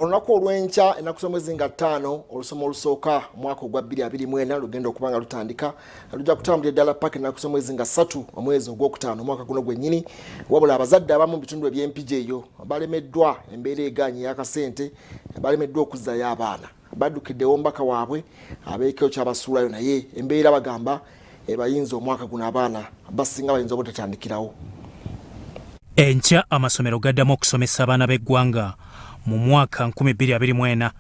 Olunaku olw'enkya, ennaku z'omwezi nga 5, olusoma olusooka omwaka ogwa 2024 lugenda okuba nga lutandika. Lujja kutambulira ddala paka ennaku z'omwezi nga 3, omwezi ogwokutaano omwaka guno gwennyini. Wabula abazadde abamu mu bitundu eby'Empigi eyo balemeddwa embeera egaanyi ey'akasente, balemeddwa okuzzayo abaana. Baddukidde ew'omubaka waabwe abeekeo kyabasuulayo, naye embeera bagamba ebayinza omwaka guno abaana basinga bayinza obutatandikirawo. Enkya amasomero gaddamu okusomesa abaana b'eggwanga mu mwaka 2024.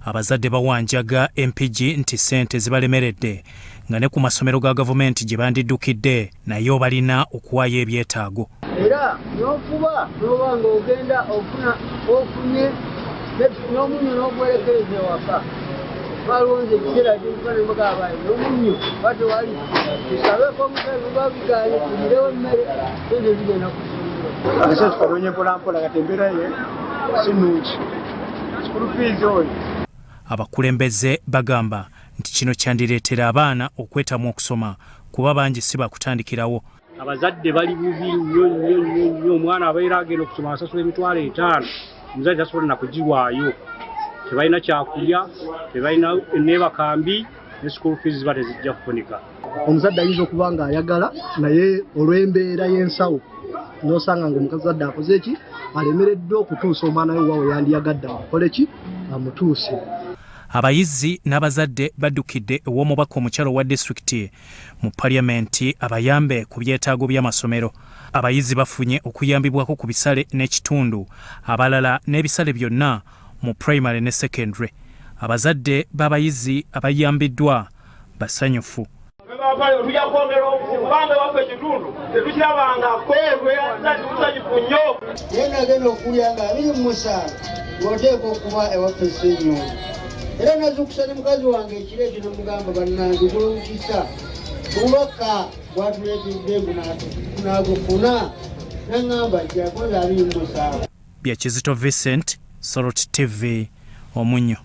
Abazadde bawanjaga Empigi nti ssente zibalemeredde, nga ne ku masomero ga gavumenti gye bandiddukidde nayo balina okuwaayo ebyetaago. Era n'ofuba n'oba ng'ogenda ofuna ofunye n'omunnyo n'ogwerekereza ewaka. Balonze ebiseera by'enkuba ne mugamba n'omunnyo ba tewali, tusabeko omusayi buba bigaanye tulirewo emmere, sente zigenda kusuubirwa. Ate tukanonye mpolampola, kati embeera ye si nnungi, school fees oyo. Abakulembeze bagamba nti kino kyandireetera abaana okwetamwa okusoma, kuba bangi si bakutandikirawo. Abazadde bali bubi nnyo nnyo nnyo nnyo. Omwana abeera agenda okusoma asasula 50,000, omuzadde tasobola nakugiwaayo. Tebalina kyakulya, tebalina neebakambi, ne school fees ziba tezijja kufunika. Omuzadde ayinza okuba nga ayagala, naye olw'embeera y'ensawo n'osanga nga omukazadde akoze ki, alemereddwa okutuusa omwana we wawe yandiyagadde amukole ki, amutuuse. Abayizi n'abazadde baddukidde ew'omubaka omukyala owa disitulikiti mu parliamenti abayambe ku byetaago by'amasomero. Abayizi bafunye okuyambibwako ku bisale n'ekitundu, abalala n'ebisale byonna mu primary ne secondary. Abazadde b'abayizi abayambiddwa basanyufu. Tujja kwongera okubanga waffe ekitundu tetukirabangako, tweyanza, nnyo. Naye nagenda okulya nga 27 ng'oteeka okuba ewaffe Ssenyondo, era nazuukusa ne mukazi wange ekiro ekyo nemugamba, "Bannange, gwomukisa omubaka gwatuleetedde tunagufuna." Naŋŋamba nti akoze 27. Bya Kizito Vincent, Salt TV, Omunnyo.